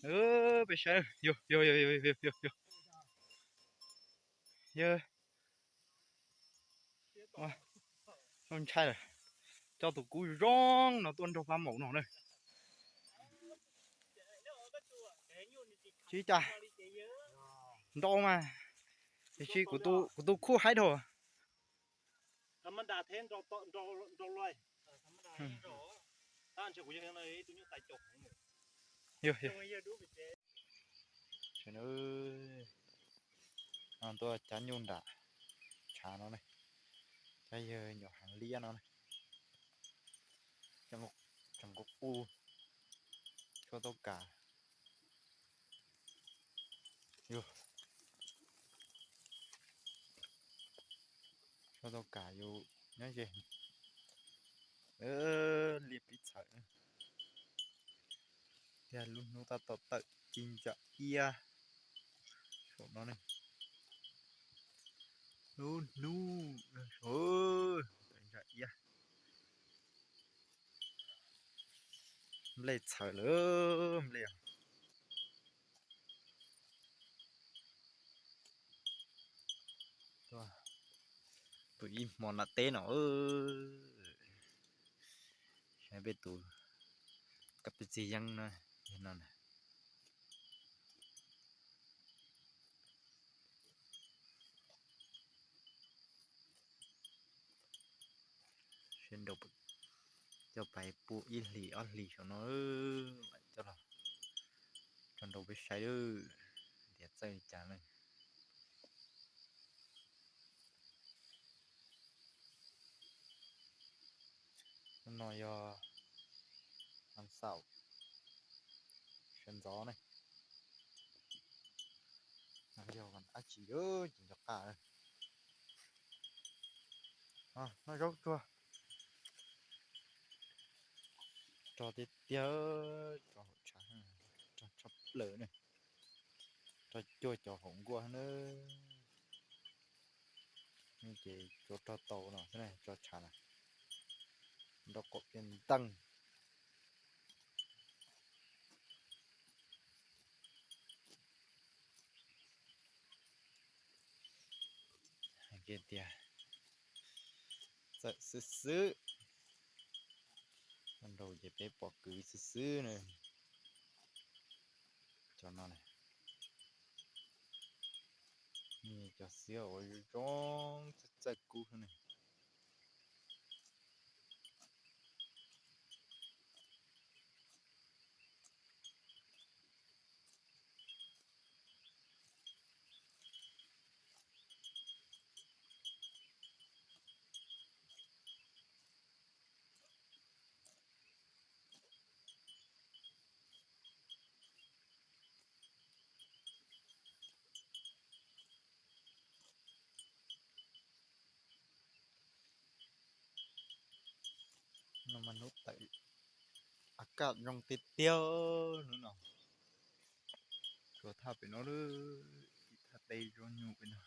Peb saib, yog, yog, yog, yog, yog, yog, yog, yog, ntshai lawm. Coj tus kub zoo no tuaj nrog pab maum no na. Tsis cas, nrau mas, tiam sis kuv tus khuj haib dhau. Tuaj cab nyuj nram tshav no ne, cab yawg nyuam heev liab no ne. Tseem quj quj, tshuab tau kam. Yog, tshuab tau kam yus nyob ze. Liaj pib txhawm tiag, lub hnub tab tom tawm ci ntsa iab saum no ne. Lub hnub tawm ntsa iab. Nplej txhawm lawm, nplej. Tus ib hmo nram teb no, saib peb tus kab peb txiv yeeb no, no na. Seb nrau, coj pais pub ib hlis ob hlis saum no, coj los tso nrau peb saib tias txawj li cas ne. Hnub no yog xaum, sawv ntxov ne, yog dab tsi ces nco qab. Noj zaub tsuag, rog tiag tiag, rog hauv tshav, rog tshaj plaws ne, rog cuag cov hauv nkuaj na. Ces tsuas rog tau no xwb, rog tshav na, nrau qaum tiaj nteej. Hais tias txawm xwb xwb, nrau ces peb pom kwv xwb xwb na. Cov no, cov xiab uas zoo txawj txawj kub xwb ne. No mas hnub tawm, a kaj zoo tiag tiag hnub no. Tsuas thaj pem no, ib thaj teb zoo nyuj pem no,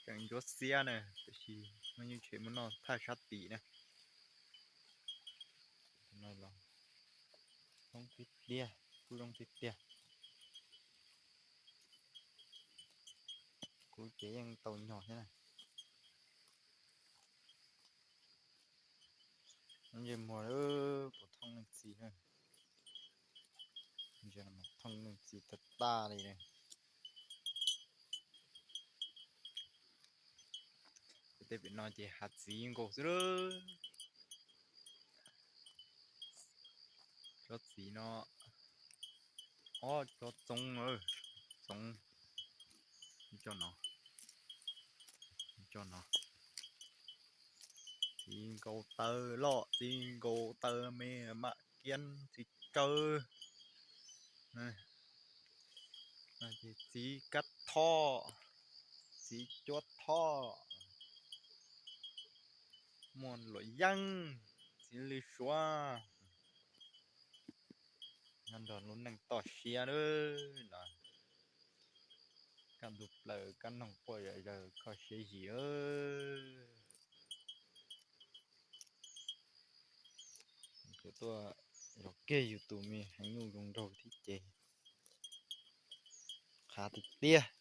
tseem ntsuab xiab na, tiam sis muaj nyuj tsev muaj noj thaj sab tim na. No los zoo tiag tiag, kub zoo tiag tiag. Kub ces yeej tau nyog thiab na. Ntsej muag puas thooj leej txiv na. Ntsej thooj leej txiv tag tag li. Tej pem no ces hav txiv nkaus xwb. Tsob txiv no, ob tsob txoov, txoov, cov no, cov no, txiv nkaus taw loj, txiv nkaus taw me, mam kiab txiv tsawb. Ces txiv kab thoj, txiv cuab thoj, muaj luam yeeb, txiv lws suav. Nyob nrog lub neej toj siab lawm no, kaj ntug plaws kab noog quaj zom zaws kho siab yim. Tuaj zov kiag yus tus me heev nyuj zoo nraug thiab ces Av tiag tiag.